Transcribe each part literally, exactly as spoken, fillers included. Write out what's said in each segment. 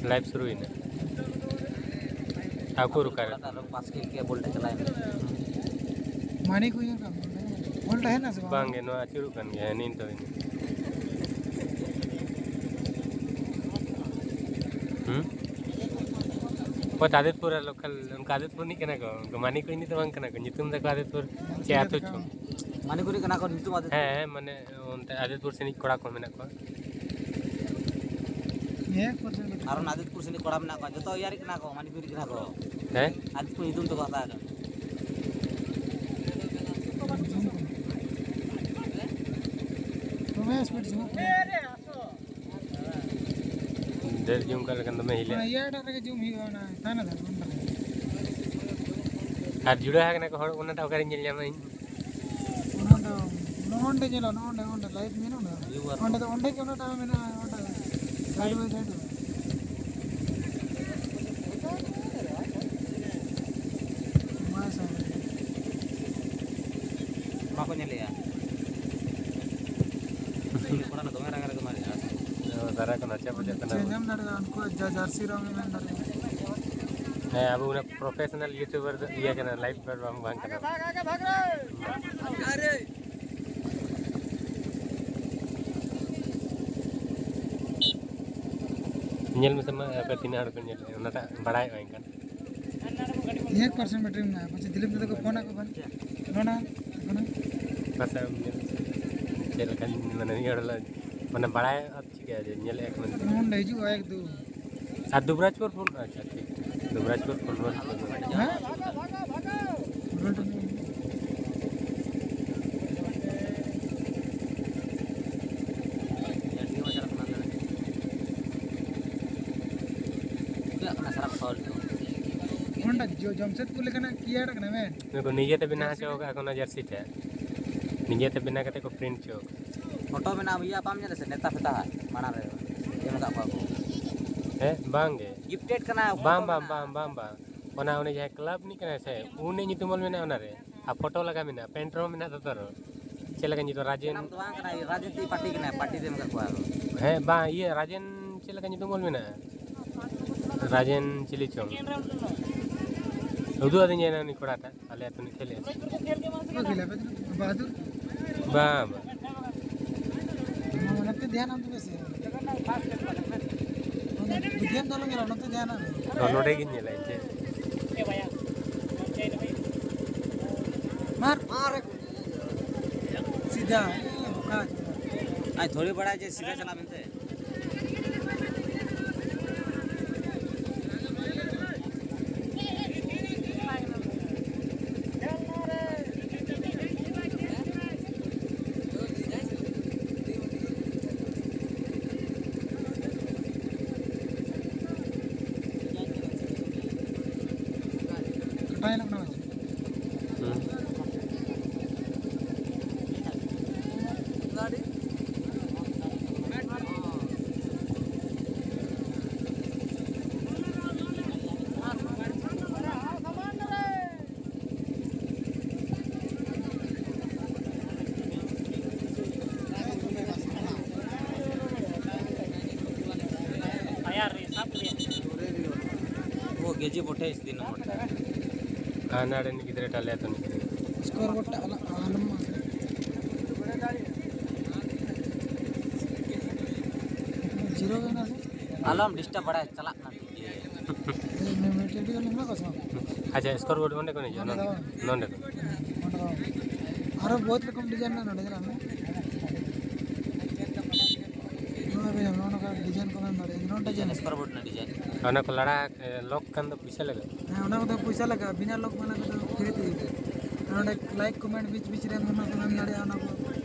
Live ᱥᱩᱨᱩᱭᱮᱱᱟ᱾ Thakur ᱚᱠᱟᱨᱮ? ᱚᱠᱟᱴᱟᱜ ᱨᱚᱝ ᱯᱟᱥ ᱠᱮᱫ ᱜᱮ, ᱵᱚᱞ ᱴᱟ ᱪᱟᱞᱟᱣᱮᱱᱟ᱾ ᱢᱟᱱᱤ ᱠᱚ ᱤᱭᱟᱹ ᱠᱟᱜ ᱢᱮ᱾ ᱵᱚᱞ ᱴᱟ ᱦᱮᱡ ᱱᱟ ᱥᱮ ᱵᱟᱝ? ᱵᱟᱝ ᱜᱮ, ᱱᱚᱣᱟ ᱟᱹᱪᱩᱨᱚᱜ ᱠᱟᱱ ᱜᱮᱭᱟ᱾ ᱦᱮᱸ, ᱱᱤᱛᱚᱜ ᱜᱮ᱾ ᱦᱩᱸ? ᱚᱠᱚᱭ ᱟᱫᱤᱛᱯᱩᱨ ᱨᱮ ᱞᱳᱠᱟᱞ, ᱚᱱᱠᱟ ᱟᱫᱤᱛᱯᱩᱨ ᱨᱤᱱᱤᱡ ᱠᱟᱱᱟ ᱠᱚ, ᱩᱱᱠᱩ ᱢᱟᱱᱤᱠ ᱨᱤᱱᱤᱡ ᱫᱚ ᱵᱟᱝ ᱠᱟᱱᱟ ᱠᱚ, ᱧᱩᱛᱩᱢ ᱛᱟᱠᱚ ᱟᱫᱤᱛᱯᱩᱨ, ᱪᱮᱫ ᱟᱹᱛᱩ ᱪᱚᱝ? ᱢᱟᱱᱤᱠ ᱨᱤᱱᱤᱡ ᱠᱟᱱᱟ ᱠᱚ, ᱧᱩᱛᱩᱢ ᱟᱫᱤᱛᱯᱩᱨ᱾ ᱦᱮᱸ, ᱢᱟᱱᱮ ᱚᱱᱛᱮ ᱟᱫᱤᱛᱯᱩᱨ ᱥᱮᱱᱤᱡ ᱠᱚᱲᱟ ᱠᱚ ᱢᱮᱱᱟᱜ ᱠᱚᱣᱟ᱾ ᱦᱮᱸ, ᱟᱨ ᱚᱱᱟ ᱟᱫᱤᱛᱯᱩᱨ ᱥᱮᱱᱤᱡ ᱠᱚᱲᱟ ᱢᱮᱱᱟᱜ ᱠᱚᱣᱟ, ᱡᱚᱛᱚ ᱤᱭᱟᱹ ᱨᱤᱱᱤᱡ ᱠᱟᱱᱟ ᱠᱚ, ᱢᱟᱱᱤᱠ ᱨᱤᱱᱤᱡ ᱠᱟᱱᱟ ᱠᱚ᱾ ᱦᱮᱸ? ᱟᱫᱤᱛᱯᱩᱨ ᱧᱩᱛᱩᱢ ᱛᱮᱠᱚ ᱦᱟᱛᱟᱣ ᱠᱟᱱᱟ᱾ ᱫᱚᱢᱮ ᱥᱯᱤᱰ ᱡᱷᱩᱢᱩᱜ ᱠᱟᱱᱟ᱾ ᱰᱷᱮᱨ ᱡᱩᱢ ᱠᱟᱜ ᱞᱮᱠᱷᱟᱱ ᱫᱚᱢᱮ ᱦᱤᱞᱟᱹᱜᱼᱟ᱾ ᱚᱱᱟ ᱤᱭᱟᱹᱴᱟᱜ ᱨᱮᱜᱮ ᱡᱩᱢ ᱦᱩᱭᱩᱜᱼᱟ, ᱚᱱᱟ ᱛᱟᱦᱮᱱᱟ ᱫᱚ, ᱚᱱᱟ ᱨᱮᱜᱮ᱾ ᱟᱨ ᱡᱩᱲᱟᱹ ᱟᱠᱟᱱᱟ ᱠᱚ ᱦᱚᱲ, ᱚᱱᱟᱴᱟᱜ ᱚᱠᱟᱨᱮᱧ ᱧᱮᱞ ᱧᱟᱢᱟ ᱤᱧ? ᱚᱱᱟ ᱫᱚ ᱱᱚᱜᱼᱚ ᱱᱚᱸᱰᱮ ᱧᱮᱞᱚᱜᱼᱟ, ᱱᱚᱜᱼᱚ ᱱᱚᱸᱰᱮ, ᱚᱸᱰᱮ ᱞᱟᱭᱤᱴ ᱢᱮᱱᱟᱜᱼᱟ, ᱚᱸᱰᱮ ᱫᱚ, ᱚᱸᱰᱮ ᱜᱮ ᱚᱱᱟᱴᱟᱜ ᱢᱮᱱᱟᱜᱼᱟ, ᱚᱸᱰᱮ ᱥᱟᱭᱤᱰ ᱵᱟᱭ ᱥᱟᱭᱤᱰ᱾ ᱢᱟ ᱥᱟᱭᱤᱰ᱾ ᱵᱟᱠᱚ ᱧᱮᱞᱮᱜᱼᱟ᱾ ᱠᱚᱲᱟ ᱫᱚ ᱫᱚᱢᱮ ᱨᱟᱸᱜᱟ ᱨᱟᱸᱜᱟ ᱢᱟᱨᱮᱜᱼᱟ᱾ ᱫᱟᱨᱟ ᱠᱚ ᱱᱟᱪᱟ ᱵᱩᱡᱷᱟᱹᱜ ᱠᱟᱱᱟ᱾ ᱪᱮᱧᱡᱽ ᱮᱢ ᱫᱟᱲᱮᱭᱟᱜᱼᱟ, ᱩᱱᱠᱩᱣᱟᱜ ᱡᱟ ᱡᱟᱹᱨᱥᱤ ᱨᱚᱝ ᱮᱢ ᱢᱮᱱ ᱫᱟᱲᱮᱭᱟᱜᱼᱟ᱾ ᱦᱮᱸ, ᱟᱵᱚ ᱚᱱᱟ ᱯᱨᱚᱯᱷᱮᱥᱚᱱᱟᱞ ᱭᱩᱴᱩᱵᱟᱨ ᱫᱚ ᱤᱭᱟᱹ ᱠᱟᱱᱟ, ᱞᱟᱭᱤᱵᱷ ᱵᱞᱚᱜ ᱵᱟᱝ ᱠᱟᱱᱟ᱾ ᱧᱮᱞ ᱢᱮᱥᱮ ᱢᱟ, ᱟᱯᱮ ᱛᱤᱱᱟᱹᱜ ᱦᱚᱲ ᱯᱮ ᱧᱮᱞᱮᱫᱼᱟ, ᱚᱱᱟᱴᱟᱜ ᱵᱟᱲᱟᱭᱚᱜᱼᱟ ᱮᱱᱠᱷᱟᱱ᱾ ᱮᱠ ᱯᱟᱨᱥᱮᱱᱴ ᱵᱮᱴᱟᱨᱤ ᱢᱮᱱᱟᱜᱼᱟ, ᱯᱟᱪᱮ ᱫᱤᱞᱤᱯ ᱫᱟᱫᱟ ᱠᱚ ᱯᱷᱳᱱ ᱟᱠᱚ ᱠᱷᱟᱱ᱾ ᱱᱚᱰᱟ, ᱚᱱᱟ᱾ ᱯᱟᱥᱮ ᱪᱮᱫ ᱞᱮᱠᱟ, ᱢᱟᱱᱮ, ᱢᱤᱫ ᱦᱚᱲ ᱞᱮ, ᱢᱟᱱᱮ, ᱵᱟᱲᱟᱭ ᱟᱨ ᱪᱤᱠᱟᱹᱭᱟ ᱡᱮ ᱧᱮᱞᱮᱫᱼᱟ ᱠᱚ ᱢᱮᱱᱛᱮ᱾ ᱱᱚᱰᱮ ᱦᱤᱡᱩᱜᱼᱟ ᱮᱠᱫᱚᱢ᱾ ᱟᱨ ᱫᱩᱵᱨᱟᱡᱽᱯᱩᱨ ᱯᱷᱳᱱ, ᱟᱪᱪᱷᱟ, ᱴᱷᱤᱠ᱾ ᱫᱩᱵᱨᱟᱡᱽᱯᱩᱨ ᱯᱷᱳᱱ ᱵᱚᱞ᱾ ᱦᱮᱸ? ᱚᱱᱟ ᱡᱚ-, ᱡᱚᱢᱥᱮᱫᱽᱯᱩᱨ ᱞᱮᱠᱟᱱᱟᱜ ᱠᱤᱭᱟᱲ ᱠᱟᱱᱟ ᱢᱮ᱾ ᱱᱩᱭ ᱠᱚ ᱱᱤᱡᱮᱛᱮ ᱵᱮᱱᱟᱣ ᱦᱚᱪᱚ ᱠᱟᱜᱼᱟ ᱠᱚ ᱚᱱᱟ ᱡᱟᱹᱨᱥᱤ ᱴᱟᱜ᱾ ᱱᱤᱡᱮᱛᱮ ᱵᱮᱱᱟᱣ ᱠᱟᱛᱮ ᱠᱚ ᱯᱨᱤᱱᱴ ᱦᱚᱪᱚ ᱠᱟᱜᱼᱟ᱾ ᱯᱷᱳᱴᱳ ᱢᱮᱱᱟᱜᱼᱟ ᱵᱷᱟᱹᱭᱟ, ᱵᱟᱢ ᱧᱮᱞ ᱥᱮ ᱱᱮᱛᱟ ᱯᱷᱮᱛᱟ ᱦᱟᱸᱜ ᱢᱟᱲᱟᱝ ᱨᱮ ᱮᱢ ᱟᱠᱟᱫ ᱠᱚᱣᱟ ᱠᱚ᱾ ᱦᱮᱸ, ᱵᱟᱝ ᱜᱮ᱾ ᱜᱤᱯᱴᱮᱰ ᱠᱟᱱᱟ, ᱵᱟᱝ, ᱯᱷᱳᱴᱳ ᱵᱟᱝ, ᱢᱮᱱᱟᱜᱼᱟ᱾ ᱵᱟᱝ, ᱵᱟᱝ, ᱵᱟᱝ᱾ ᱚᱱᱟ ᱩᱱᱤ ᱡᱟᱦᱟᱸᱭ ᱠᱞᱟᱵᱽ ᱨᱤᱱᱤᱡ ᱠᱟᱱᱟᱭ ᱥᱮ, ᱩᱱᱤ ᱧᱩᱛᱩᱢ ᱚᱞ ᱢᱮᱱᱟᱜᱼᱟ ᱚᱱᱟ ᱨᱮ᱾ ᱟᱨ ᱯᱷᱳᱴᱳ ᱞᱟᱜᱟ ᱢᱮᱱᱟᱜᱼᱟ, ᱯᱮᱱᱴ ᱨᱮᱦᱚᱸ ᱢᱮᱱᱟᱜ ᱛᱟᱛᱚ ᱨᱮᱦᱚᱸ᱾ ᱪᱮᱫ ᱞᱮᱠᱟ ᱧᱩᱛᱩᱢ? ᱨᱟᱡᱮᱱ᱾ ᱚᱱᱟ ᱫᱚ ᱵᱟᱝ ᱠᱟᱱᱟ, ᱨᱟᱡᱽᱱᱤᱛᱤ ᱯᱟᱨᱴᱤ ᱠᱟᱱᱟ, ᱯᱟᱨᱴᱤ ᱨᱮ ᱮᱢ ᱟᱠᱟᱫ ᱠᱚᱣᱟ ᱠᱚ᱾ ᱦᱮᱸ, ᱵᱟᱝ, ᱤᱭᱟᱹ, ᱨᱟᱡᱮᱱ ᱪᱮᱫ ᱞᱮᱠᱟ ᱧᱩᱛᱩᱢ ᱚᱞ ᱢᱮᱱᱟᱜᱼᱟ? ᱨᱟᱡᱮᱱ ᱪᱤᱞᱤ ᱪᱚᱝ᱾ ᱩᱫᱩᱜ ᱟᱹᱫᱤᱧᱟᱭ ᱮᱱᱟᱝ ᱩᱱᱤ ᱠᱚᱲᱟᱴᱟᱜ, ᱟᱞᱮ ᱟᱹᱛᱩ ᱨᱤᱱᱤᱡ ᱠᱷᱮᱞ ᱮᱫ᱾ ᱵᱟᱝ ᱠᱷᱮᱞ ᱟᱯᱮ ᱫᱚ? ᱵᱟᱦᱟᱫᱩᱨ? ᱵᱟᱝ, ᱵᱟᱝ᱾ ᱱᱚᱛᱮ ᱫᱷᱮᱭᱟᱱ ᱟᱢ ᱛᱚᱵᱮ ᱥᱮ᱾ ᱵᱷᱤᱰᱤᱭᱳᱢ ᱫᱚ ᱟᱞᱚᱢ ᱧᱮᱞᱟ, ᱱᱚᱛᱮ ᱫᱷᱮᱭᱟᱱ ᱟᱢ᱾ ᱱᱚ-, ᱱᱚᱰᱮ ᱜᱤᱧ ᱧᱮᱞᱟ ᱤᱧ ᱪᱮᱫ᱾ ᱢᱟᱨ, ᱢᱟᱨ᱾ ᱥᱤᱫᱷᱟ᱾ ᱟᱡ ᱛᱷᱚᱲᱤ ᱵᱟᱲᱟᱭ ᱡᱮ ᱥᱤᱫᱷᱟ ᱪᱟᱞᱟᱜ ᱢᱮᱱᱛᱮ᱾ ᱠᱟᱴᱟᱣ ᱧᱮᱞᱚᱜ ᱠᱟᱱᱟ ᱵᱟᱝ? ᱦᱩᱸ᱾ वो गेजी बोटे इस दिन नंबर। ᱦᱟᱱᱟ ᱨᱮᱱ ᱜᱤᱫᱽᱨᱟᱹ ᱴᱟᱜ ᱞᱮ ᱟᱹᱛᱩ ᱨᱤᱱᱤᱡ ᱠᱟᱱᱟᱭ᱾ ᱥᱠᱳᱨ ᱵᱳᱨᱰ ᱴᱟᱜ ᱟᱞᱚ, ᱟᱞᱚᱢ ᱢᱟᱥᱮ᱾ ᱡᱤᱨᱳ ᱜᱮ ᱢᱮᱱᱟᱜᱼᱟ ᱥᱮ? ᱟᱞᱚᱢ ᱰᱤᱥᱴᱟᱵᱽ ᱵᱟᱲᱟᱭᱟ, ᱪᱟᱞᱟᱜ ᱠᱟᱱᱟ ᱴᱷᱤᱠ ᱜᱮ᱾ ᱮ, ᱢᱮ-, ᱢᱮ-, ᱴᱮᱰᱤ ᱜᱟᱨᱰ ᱢᱮᱱᱟᱜ ᱠᱚᱣᱟ ᱥᱮ ᱵᱟᱝ? ᱟᱪᱪᱷᱟ, ᱥᱠᱳᱨ ᱵᱳᱨᱰ ᱚᱸᱰᱮ ᱠᱷᱚᱱ ᱦᱤᱡᱩᱜᱼᱟ, ᱱᱚᱸᱰᱮ ᱱᱚᱸᱰᱮ, ᱫᱚ ᱵᱟᱝ᱾ ᱱᱚᱸᱰᱮ ᱠᱷᱚᱱ᱾ ᱦᱮᱸ, ᱚᱸᱰᱮ ᱫᱚ ᱵᱟᱝ᱾ ᱟᱨᱚ ᱵᱚᱦᱩᱛ ᱨᱚᱠᱚᱢ ᱰᱤᱡᱟᱭᱤᱱ ᱢᱮᱱᱟᱜᱼᱟ ᱱᱚᱸᱰᱮ, ᱧᱮᱞ ᱢᱮ᱾ ᱱᱚᱣᱟ ᱜᱮ ᱧᱮᱞ ᱢᱮ, ᱱᱚᱜᱼᱚ ᱱᱚᱝᱠᱟ ᱰᱤᱡᱟᱭᱤᱱ ᱠᱚ ᱢᱮᱱ ᱫᱟᱲᱮᱭᱟᱜᱼᱟ᱾ ᱱᱚᱣᱟ ᱰᱤᱡᱟᱭᱤᱱ, ᱰᱤᱡᱟᱭᱤᱱ᱾ ᱥᱠᱳᱨ ᱵᱳᱨᱰ ᱨᱮᱱᱟᱜ ᱰᱤᱡᱟᱭᱤᱱ᱾ ᱚᱱᱟ ᱠᱚ ᱞᱟᱲᱟ, ᱮ, ᱞᱚᱠ ᱠᱷᱟᱱ ᱫᱚ ᱯᱚᱭᱥᱟ ᱞᱟᱜᱟᱜᱼᱟ? ᱦᱮᱸ, ᱚᱱᱟ ᱠᱚᱫᱚ ᱯᱚᱭᱥᱟ ᱞᱟᱜᱟᱜᱼᱟ, ᱵᱤᱱᱟ ᱞᱚᱠ ᱵᱟᱞᱟ ᱠᱚᱫᱚ ᱯᱷᱨᱤ ᱛᱮᱜᱮ᱾ ᱟᱨ ᱱᱚᱰᱮ ᱞᱟᱭᱤᱠ ᱠᱚᱢᱮᱱᱴ ᱵᱤᱪ ᱵᱤᱪ ᱨᱮ ᱚᱱᱟ ᱠᱚ ᱮᱢ ᱫᱟᱲᱮᱭᱟᱜᱼᱟ, ᱚᱱᱟ ᱠᱚ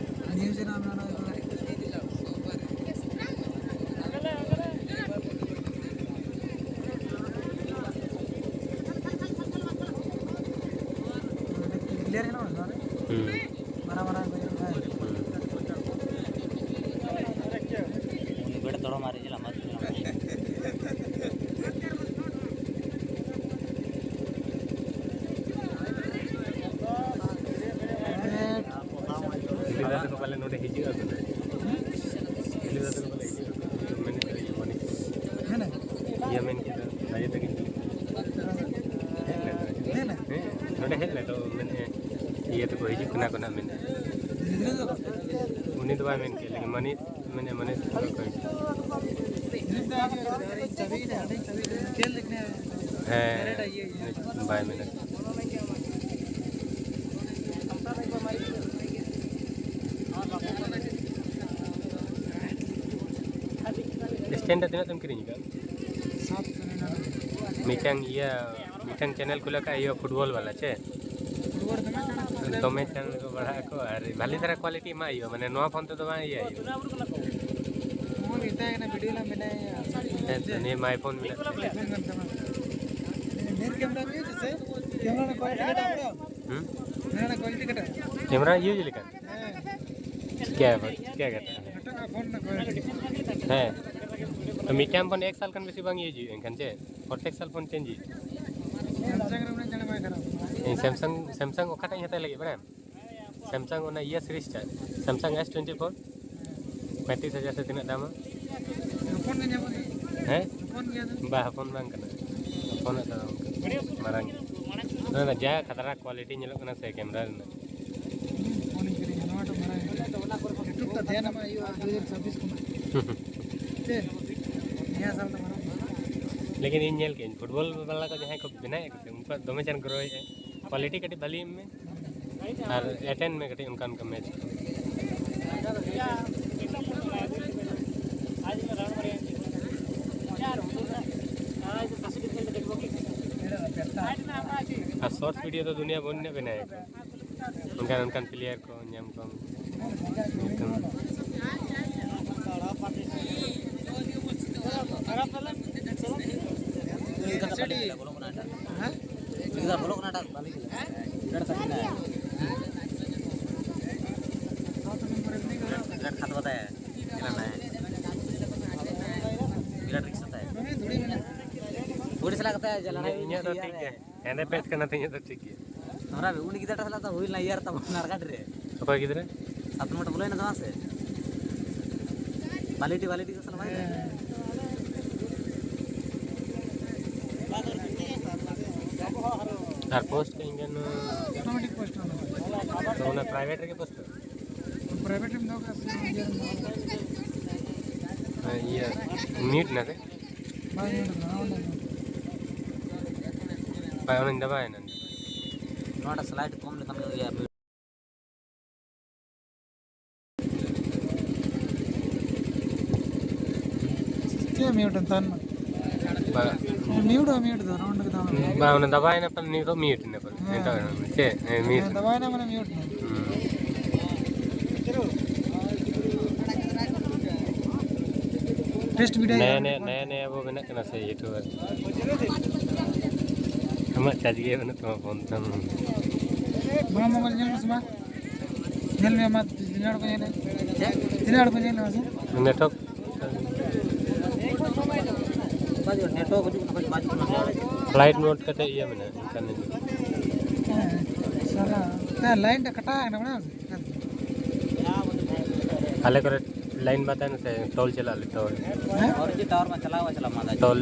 ᱱᱤᱭᱩᱡᱽ ᱨᱮ ᱚᱱᱟ ᱠᱚ᱾ ᱠᱞᱤᱭᱟᱨ ᱧᱮᱞᱚᱜ ᱠᱟᱱᱟ ᱱᱚᱣᱟ ᱨᱮ? ᱦᱩᱸ᱾ ᱢᱟᱨᱟᱝ ᱢᱟᱨᱟᱝ ᱠᱚ ᱧᱮᱞᱚᱜ ᱠᱟᱱᱟ᱾ ᱦᱩᱸ᱾ ᱩᱱᱤ ᱵᱮᱲ ᱛᱚᱲᱚ ᱢᱟᱨᱮ ᱡᱮᱞᱟ ᱢᱟᱨᱮ ᱡᱮᱞᱟ᱾ ᱦᱮᱸ᱾ ᱦᱤᱞᱤ ᱫᱟ ᱛᱟᱠᱚ ᱯᱟᱞᱮ ᱱᱚᱰᱮ ᱦᱤᱡᱩᱜᱼᱟ ᱠᱚ᱾ ᱦᱤᱞᱤ ᱫᱟ ᱛᱟᱠᱚ ᱯᱟᱞᱮ ᱢᱮᱱ ᱠᱮᱫᱟ ᱨᱟᱡᱟ ᱛᱟᱹᱠᱤᱱ ᱦᱮᱡ ᱞᱮᱱᱟ᱾ ᱦᱮᱸ, ᱱᱚᱰᱮ ᱦᱮᱡ ᱞᱮᱱᱟ ᱛᱚ, ᱢᱮᱱᱮᱫ ᱤᱭᱟᱹ ᱛᱟᱠᱚ ᱦᱤᱡᱩᱜ ᱠᱟᱱᱟ ᱠᱚ ᱱᱟᱜ ᱢᱮᱱᱮᱫ᱾ ᱩᱱᱤ ᱫᱚ ᱵᱟᱭ ᱢᱮᱱ ᱠᱮᱫ, ᱞᱮᱠᱤᱱ ᱢᱟᱹᱱᱤᱥ, ᱢᱟᱹᱱᱤᱥ ᱛᱟᱠᱚ ᱠᱚ ᱦᱤᱡᱩᱜ ᱠᱟᱱᱟ᱾ ᱦᱮᱸ, ᱵᱟᱭ ᱢᱮᱱᱟ᱾ ᱥᱴᱮᱱᱰ ᱨᱮ ᱛᱤᱱᱟᱹᱜ ᱛᱮᱢ ᱠᱤᱨᱤᱧ ᱟᱠᱟᱫ? ᱢᱤᱫᱴᱟᱝ ᱤᱭᱟᱹ, ᱢᱤᱫᱴᱟᱝ ᱪᱮᱱᱮᱞ ᱠᱷᱩᱞᱟᱹᱣ ᱠᱟᱜ ᱦᱩᱭᱩᱜᱼᱟ, ᱯᱷᱩᱴᱵᱚᱞ ᱵᱟᱞᱟ ᱪᱮ? ᱫᱚᱢᱮ ᱪᱟᱬ ᱠᱚ ᱵᱟᱲᱦᱟᱜ ᱟᱠᱚ ᱟᱨ ᱵᱷᱟᱞᱤ ᱫᱷᱟᱨᱟ ᱠᱳᱣᱟᱞᱤᱴᱤ ᱮᱢᱟᱜ ᱦᱩᱭᱩᱜᱼᱟ, ᱢᱟᱱᱮ ᱱᱚᱣᱟ ᱯᱷᱳᱱ ᱛᱮᱫᱚ ᱵᱟᱝ ᱤᱭᱟᱹ ᱦᱩᱭᱩᱜᱼᱟ᱾ ᱱᱚᱣᱟ ᱢᱮᱛᱟᱭ ᱠᱟᱱᱟ ᱵᱷᱤᱰᱤᱭᱳ ᱞᱟᱝ ᱵᱮᱱᱟᱣᱟ᱾ ᱦᱮᱸ ᱛᱚ, ᱱᱤᱭᱟᱹ ᱢᱟᱭ ᱯᱷᱳᱱ ᱢᱮᱱᱟᱜ ᱛᱟᱞᱮᱭᱟ᱾ ᱱᱤᱭᱟᱹ ᱠᱮᱢᱮᱨᱟ ᱱᱤᱭᱮ ᱡᱮᱥᱮ ᱠᱮᱢᱮᱨᱟ ᱠᱚ ᱠᱟᱴᱟ ᱵᱨᱚ᱾ ᱦᱩᱸ? ᱠᱮᱢᱮᱨᱟ ᱠᱳᱣᱟᱞᱤᱴᱤ ᱠᱟᱴᱟ᱾ ᱠᱮᱢᱮᱨᱟ ᱤᱭᱟᱹ ᱪᱮᱫ ᱞᱮᱠᱟ? ᱦᱮᱸ᱾ ᱪᱤᱠᱟᱹᱭᱟ ᱵᱚ? ᱪᱤᱠᱟᱹ ᱠᱟᱛᱮ? ᱱᱤᱛᱚᱜ ᱟᱜ ᱯᱷᱳᱱ ᱨᱮᱱᱟᱜ ᱠᱳᱣᱟᱞᱤᱴᱤ᱾ ᱦᱮᱸ᱾ ᱛᱚ ᱢᱤᱫᱴᱟᱝ ᱯᱷᱳᱱ ᱮᱠ ᱥᱟᱞ ᱠᱷᱚᱱ ᱵᱮᱥᱤ ᱵᱟᱝ ᱤᱭᱩᱡᱽ ᱦᱩᱭᱩᱜᱼᱟ ᱮᱱᱠᱷᱟᱱ ᱪᱮ? ᱯᱨᱚᱛᱮᱠ ᱥᱟᱞ ᱯᱷᱳᱱ ᱪᱮᱧᱡᱽ ᱦᱩᱭᱩᱜᱼᱟ᱾ ᱥᱟᱢᱥᱟᱝ ᱨᱮ ᱩᱱᱟᱹᱜ ᱪᱟᱬ ᱵᱟᱭ ᱠᱷᱟᱨᱟᱯ ᱠᱟᱱᱟ᱾ ᱤᱧ ᱥᱟᱢᱥᱟᱝ, ᱥᱟᱢᱥᱟᱝ ᱚᱠᱟᱴᱟᱜ ᱤᱧ ᱦᱟᱛᱟᱣ ᱞᱟᱹᱜᱤᱫ ᱵᱟᱲᱟᱭᱟᱢ? ᱥᱟᱢᱥᱟᱝ ᱚᱱᱟ ᱤᱭᱟᱹ ᱥᱤᱨᱤᱡᱽ ᱴᱟᱜ, ᱥᱟᱢᱥᱟᱝ ᱮᱥ ᱴᱩᱭᱮᱱᱴᱤ ᱯᱷᱳᱨ, ᱯᱚᱸᱭᱛᱨᱤᱥ ᱦᱟᱡᱟᱨ ᱥᱮ ᱛᱤᱱᱟᱹᱜ ᱫᱟᱢᱟ? ᱦᱚᱯᱚᱱ ᱜᱮ ᱧᱟᱢᱚᱜᱼᱟ᱾ ᱦᱮᱸ? ᱦᱚᱯᱚᱱ ᱜᱮᱭᱟ ᱫᱚ᱾ ᱵᱟ, ᱦᱚᱯᱚᱱ ᱵᱟᱝ ᱠᱟᱱᱟ, ᱦᱚᱯᱚᱱᱟᱜ ᱫᱚ ᱵᱟᱝ ᱠᱟᱱᱟ, ᱢᱟᱨᱟᱝ ᱜᱮ᱾ ᱚᱱᱟ ᱫᱚ ᱡᱟ ᱠᱷᱟᱛᱨᱟ ᱠᱳᱣᱟᱞᱤᱴᱤ ᱧᱮᱞᱚᱜ ᱠᱟᱱᱟ ᱥᱮ ᱠᱮᱢᱮᱨᱟ ᱨᱮᱱᱟᱜ᱾ ᱯᱷᱳᱱ ᱤᱧ ᱠᱤᱨᱤᱧᱟ, ᱱᱚᱣᱟ ᱫᱚ ᱢᱟᱨᱟᱝ ᱜᱮᱭᱟ᱾ ᱞᱟᱹᱴᱩ ᱠᱟᱛᱮ ᱫᱷᱮᱭᱟᱱ ᱮᱢᱟᱜ ᱦᱩᱭᱩᱜᱼᱟ ᱫᱩ ᱦᱟᱡᱟᱨ ᱪᱷᱟᱵᱵᱤᱥ ᱠᱷᱚᱱᱟᱜ᱾ ᱪᱮᱫ? ᱱᱤᱭᱟᱹ ᱥᱟᱞ ᱫᱚ ᱢᱟᱨᱟᱝ ᱜᱮᱭᱟ᱾ ᱞᱮᱠᱤᱱ ᱤᱧ ᱧᱮᱞ ᱠᱮᱫᱟᱹᱧ, ᱯᱷᱩᱴᱵᱚᱞ ᱵᱟᱞᱟ ᱠᱚ ᱡᱟᱦᱟᱸᱭ ᱠᱚ ᱵᱮᱱᱟᱣᱮᱫ ᱠᱚ ᱥᱮ, ᱩᱱᱠᱩᱣᱟᱜ ᱫᱚᱢᱮ ᱪᱟᱬ ᱜᱨᱳ ᱦᱮᱡ ᱟᱭ᱾ ᱠᱳᱣᱟᱞᱤᱴᱤ ᱠᱟᱹᱴᱤᱡ ᱵᱷᱟᱹᱞᱤ ᱮᱢ ᱢᱮ ᱟᱨ ᱮᱴᱮᱱᱰ ᱢᱮ ᱠᱟᱹᱴᱤᱡ ᱚᱱᱠᱟ ᱚᱱᱠᱟ ᱢᱮᱪ ᱠᱚ᱾ ᱟᱨ ᱥᱚᱨᱴᱥ ᱵᱷᱤᱰᱤᱭᱳ ᱫᱚ ᱫᱩᱱᱤᱭᱟᱹ ᱵᱚᱱ ᱵᱮᱱᱟᱣᱮᱫ ᱠᱚᱣᱟ, ᱚᱱᱠᱟᱱ ᱚᱱᱠᱟᱱ ᱯᱞᱮᱭᱟᱨ ᱠᱚ ᱧᱟᱢ ᱠᱚᱢ ᱧᱩᱛᱩᱢ᱾ ᱦᱮᱸ? ᱵᱚᱞᱚᱜ ᱠᱟᱱᱟ ᱮᱴᱟᱜ᱾ ᱦᱮᱸ? ᱵᱚᱞᱚᱜ ᱠᱟᱱᱟ ᱮᱴᱟᱜ᱾ ᱵᱤᱨᱟᱴ ᱠᱷᱟᱛ ᱵᱟᱛᱟᱭᱟ᱾ ᱠᱷᱮᱞᱟ ᱱᱟᱭ᱾ ᱵᱤᱨᱟᱴ ᱨᱤᱠᱥ ᱦᱟᱛᱟᱭᱟ᱾ ᱫᱷᱩᱲᱤ ᱢᱮᱱᱟᱜᱼᱟ᱾ ᱫᱷᱩᱲᱤ ᱥᱟᱞᱟ ᱠᱟᱛᱮ ᱡᱟᱞᱟᱱᱟ ᱤᱧᱟᱹᱜ ᱫᱚ ᱴᱷᱤᱠ ᱜᱮᱭᱟ᱾ ᱦᱮᱸᱫᱮ ᱯᱮᱪ ᱠᱟᱱᱟ ᱛᱚ, ᱤᱧᱟᱹᱜ ᱫᱚ ᱴᱷᱤᱠ ᱜᱮᱭᱟ᱾ ᱫᱷᱚᱨᱟ ᱵᱮ, ᱩᱱᱤ ᱜᱤᱫᱽᱨᱟᱹ ᱥᱟᱞᱟᱜ ᱫᱚ ᱦᱩᱭ ᱞᱮᱱᱟ ᱤᱭᱟᱨ ᱛᱟᱵᱚᱱ ᱱᱟᱲᱜᱟᱴ ᱨᱮ᱾ ᱚᱠᱚᱭ ᱜᱤᱫᱽᱨᱟᱹ? ᱥᱟᱛ ᱱᱚᱢᱵᱚᱨ ᱵᱚᱞᱚᱭᱮᱱᱟ ᱥᱮ ᱵᱟᱝ ᱥᱮ? ᱵᱟᱞᱤᱴᱤ, ᱵᱟᱞᱤᱴᱤ ᱠᱚ ᱥᱟᱞᱟᱜ ᱵᱟᱝ ᱦᱮᱸ᱾ ᱟᱨ ᱯᱳᱥᱴ ᱤᱧ ᱜᱮ ᱱᱚᱣᱟ ᱚᱴᱳᱢᱮᱴᱤᱠ ᱯᱳᱥᱴ ᱚᱱᱟ᱾ ᱛᱚ ᱚᱱᱟ ᱯᱨᱟᱭᱵᱷᱮᱴ ᱨᱮᱜᱮ ᱯᱳᱥᱴ? ᱯᱨᱟᱭᱵᱷᱮᱴ ᱨᱮᱢ ᱫᱚᱦᱚ ᱠᱟᱜᱼᱟ ᱥᱮ ᱤᱭᱟᱹ ᱨᱮᱢ ᱫᱚᱦᱚ ᱠᱟᱜᱼᱟ? ᱦᱮᱸ, ᱤᱭᱟᱹ, ᱢᱤᱭᱩᱴ ᱱᱟ ᱥᱮ? ᱵᱟᱭ ᱢᱤᱭᱩᱴ ᱠᱟᱱᱟ, ᱚᱸᱰᱮ ᱜᱮ᱾ ᱵᱟᱭ, ᱚᱱᱟᱧ ᱫᱟᱵᱟᱭᱮᱱᱟ᱾ ᱱᱚᱣᱟᱴᱟᱜ ᱥᱞᱟᱭᱤᱰ ᱠᱚᱢ ᱞᱮᱠᱷᱟᱱ ᱜᱮ ᱦᱩᱭᱩᱜᱼᱟ᱾ ᱪᱮᱫ ᱢᱤᱭᱩᱴ ᱮᱱ ᱛᱟᱦᱮᱱ ᱢᱟ? ᱵᱟ᱾ ᱢᱤᱭᱩᱴ ᱦᱚᱸ ᱢᱤᱭᱩᱴ ᱫᱚ, ᱨᱟᱣᱩᱱᱰ ᱜᱮ ᱫᱟᱢ᱾ ᱵᱟ, ᱚᱱᱟ ᱫᱟᱵᱟᱭᱮᱱᱟ ᱯᱟᱞᱮ, ᱱᱤᱛᱚᱜ ᱢᱤᱭᱩᱴ ᱮᱱᱟ ᱯᱟᱞᱮ᱾ ᱦᱮᱸ᱾ ᱱᱤᱛᱚᱜ ᱪᱮᱫ? ᱦᱮᱸ, ᱢᱤᱭᱩᱴ ᱦᱮᱸ, ᱮᱱᱟ᱾ ᱫᱟᱵᱟᱭᱮᱱᱟ ᱢᱟᱱᱮ ᱢᱤᱭᱩᱴ ᱮᱱᱟ᱾ ᱦᱩᱸ᱾ ᱴᱮᱥᱴ ᱵᱷᱤᱰᱤᱭᱳ ᱱᱟᱭᱟ, ᱦᱩᱭᱩᱜᱼᱟ᱾ ᱱᱟᱭᱟ, ᱱᱟᱭᱟ, ᱱᱟᱭᱟ ᱵᱚ ᱵᱮᱱᱟᱜ ᱠᱟᱱᱟ ᱥᱮ ᱤᱭᱩᱴᱩᱵᱟᱨ? ᱟᱢᱟᱜ ᱪᱟᱨᱡᱽ ᱜᱮ ᱵᱟᱹᱱᱩᱜ ᱛᱟᱢᱟ ᱯᱷᱳᱱ ᱛᱟᱢ᱾ ᱢᱟ ᱢᱳᱵᱟᱭᱤᱞ ᱧᱮᱞ ᱢᱮᱥᱮ ᱢᱟ᱾ ᱧᱮᱞ ᱢᱮ ᱢᱟ, ᱛᱤᱱᱟᱹᱜ ᱦᱚᱲ ᱠᱚ ᱧᱮᱞᱟ? ᱪᱮᱫ? ᱛᱤᱱᱟᱹᱜ ᱦᱚᱲ ᱠᱚ ᱧᱮᱞᱟ ᱢᱟᱥᱮ? ᱱᱮᱴᱣᱟᱨᱠ᱾ ᱵᱟᱡᱩᱜ, ᱱᱮᱴᱣᱟᱨᱠ ᱦᱤᱡᱩᱜ ᱠᱟᱱᱟ, ᱵᱟᱡᱩᱜ ᱠᱟᱱᱟ᱾ ᱯᱷᱞᱟᱭᱤᱴ ᱢᱳᱰ ᱠᱟᱛᱮ ᱤᱭᱟᱹ ᱢᱮᱱᱟᱜᱼᱟ, ᱤᱱᱴᱟᱨᱱᱮᱴ᱾ ᱦᱮᱸ, ᱥᱟᱞᱟ᱾ ᱛᱟ ᱞᱟᱭᱤᱱ ᱴᱟ ᱠᱟᱴᱟᱣ ᱠᱟᱱᱟ, ᱵᱟᱲᱟᱭᱟᱢ ᱥᱮ? ᱟᱞᱮ ᱠᱚᱨᱮ ᱞᱟᱭᱤᱱ ᱵᱟᱝ ᱛᱟᱦᱮᱱᱟ ᱥᱮ, ᱴᱚᱞ ᱪᱟᱞᱟᱜ ᱟᱞᱮ, ᱴᱚᱞ᱾ ᱦᱮᱸ? ᱯᱷᱳᱨ ᱡᱤ ᱴᱟᱣᱟᱨ ᱢᱟ ᱪᱟᱞᱟᱣ ᱵᱟᱭ ᱪᱟᱞᱟᱜ ᱢᱟ, ᱴᱚᱞ᱾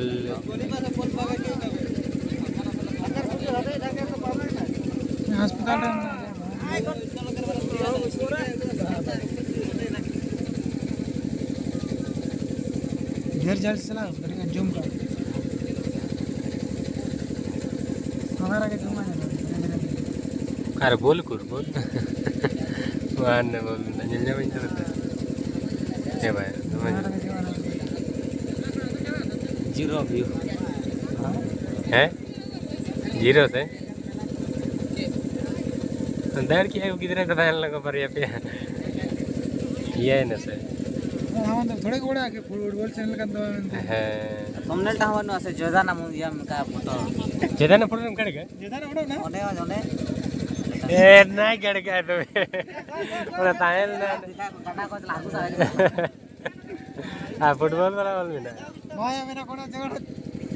ᱦᱟᱥᱯᱟᱛᱟᱞ ᱨᱮ ᱢᱮᱱᱟᱜᱼᱟ᱾ ᱰᱷᱮᱨ ᱡᱷᱟᱹᱞ ᱪᱟᱞᱟᱜ, ᱠᱟᱹᱴᱤᱡ ᱜᱟᱱ ᱡᱩᱢ ᱠᱟᱜ᱾ ᱠᱮᱢᱮᱨᱟ ᱜᱮ ᱡᱩᱢ ᱟᱭ ᱢᱮ᱾ ᱚᱠᱟᱨᱮ ᱵᱚᱞ ᱩᱠᱩᱨ? ᱵᱚᱞ? ᱵᱟᱝ, ᱵᱚᱞ ᱧᱮᱞ ᱧᱟᱢᱟᱹᱧ ᱛᱚᱵᱮ ᱛᱚ᱾ ᱦᱮᱸ ᱵᱷᱟᱭ, ᱫᱚᱢᱮ ᱠᱮᱢᱮᱨᱟ ᱜᱮ ᱡᱩᱢ ᱟᱭ ᱢᱮ᱾ ᱡᱤᱨᱳ ᱵᱷᱤᱭᱩ᱾ ᱦᱮᱸ? ᱡᱤᱨᱳ ᱥᱮ? ᱫᱟᱹᱲ ᱠᱮᱜᱼᱟ ᱠᱚ ᱜᱤᱫᱽᱨᱟᱹ ᱠᱚ ᱛᱟᱦᱮᱸ ᱞᱮᱱᱟ ᱠᱚ ᱵᱟᱨᱭᱟ ᱯᱮᱭᱟ᱾ ᱤᱭᱟᱹᱭᱮᱱᱟ ᱥᱮ? ᱟᱢ ᱫᱚ ᱛᱷᱚᱲᱮ ᱠᱚ ᱵᱟᱲᱟᱭᱟ ᱠᱤ ᱯᱷᱩᱴᱵᱚᱞ ᱪᱮᱱᱮᱞ ᱠᱟᱱ ᱛᱟᱢᱟ ᱢᱮᱱᱛᱮ? ᱦᱮᱸ᱾ ᱛᱷᱟᱢᱵᱱᱮᱞ ᱴᱟᱜ ᱦᱚᱸ ᱵᱟᱹᱱᱩᱜᱼᱟ ᱥᱮ, ᱡᱚᱭᱫᱟ ᱱᱟᱢ ᱤᱭᱟᱹ ᱢᱮᱱᱠᱟ ᱯᱷᱳᱴᱳ᱾ ᱡᱚᱭᱫᱟ ᱱᱟᱜ ᱯᱷᱳᱴᱳ ᱨᱮᱢ ᱠᱟᱲ ᱜᱮ? ᱡᱚᱭᱫᱟ ᱱᱟᱜ ᱯᱷᱳᱴᱳ ᱢᱮᱱᱟᱜᱼᱟ? ᱚᱸᱰᱮ, ᱚᱸᱰᱮ᱾ ᱮ, ᱱᱟᱭ ᱠᱟᱲ ᱜᱮ ᱛᱚᱵᱮ᱾ ᱚᱱᱟ ᱛᱟᱦᱮᱸ ᱞᱮᱱᱟ᱾ ᱠᱟᱴᱟ ᱠᱚ ᱪᱟᱞᱟᱜ ᱦᱟᱹᱠᱩ ᱥᱟᱵ ᱦᱤᱡᱩᱜ ᱠᱟᱱᱟ᱾ ᱟᱨ ᱯᱷᱩᱴᱵᱚᱞ ᱵᱟᱞᱟ ᱵᱚᱞ ᱢᱮᱱᱟᱜᱼᱟ᱾ ᱵᱷᱟᱭ, ᱢᱮᱱᱟᱜ ᱠᱚᱱᱟ ᱡᱟᱭᱜᱟ ᱨᱮ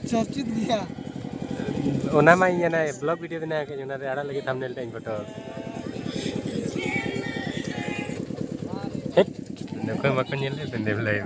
ᱪᱚᱨᱪᱤᱛ ᱜᱮᱭᱟ᱾ ᱚᱱᱟ ᱢᱟ ᱤᱧ ᱚᱱᱟ ᱵᱞᱚᱜ ᱵᱷᱤᱰᱤᱭᱳ ᱵᱮᱱᱟᱣ ᱠᱟᱜ, ᱚᱱᱟ ᱨᱮ ᱟᱲᱟᱜ ᱞᱟᱹᱜᱤᱫ ᱛᱷᱟᱢᱵᱱᱮᱞ ᱴᱟᱜ ᱤᱧ ᱯᱷᱳᱴᱳ᱾ ᱦᱮᱴ, ᱚᱠᱚᱭ ᱵᱟᱠᱚ ᱧᱮᱞ ᱞᱮᱫ ᱛᱮ ᱫᱮᱵ ᱞᱟᱹᱭ᱾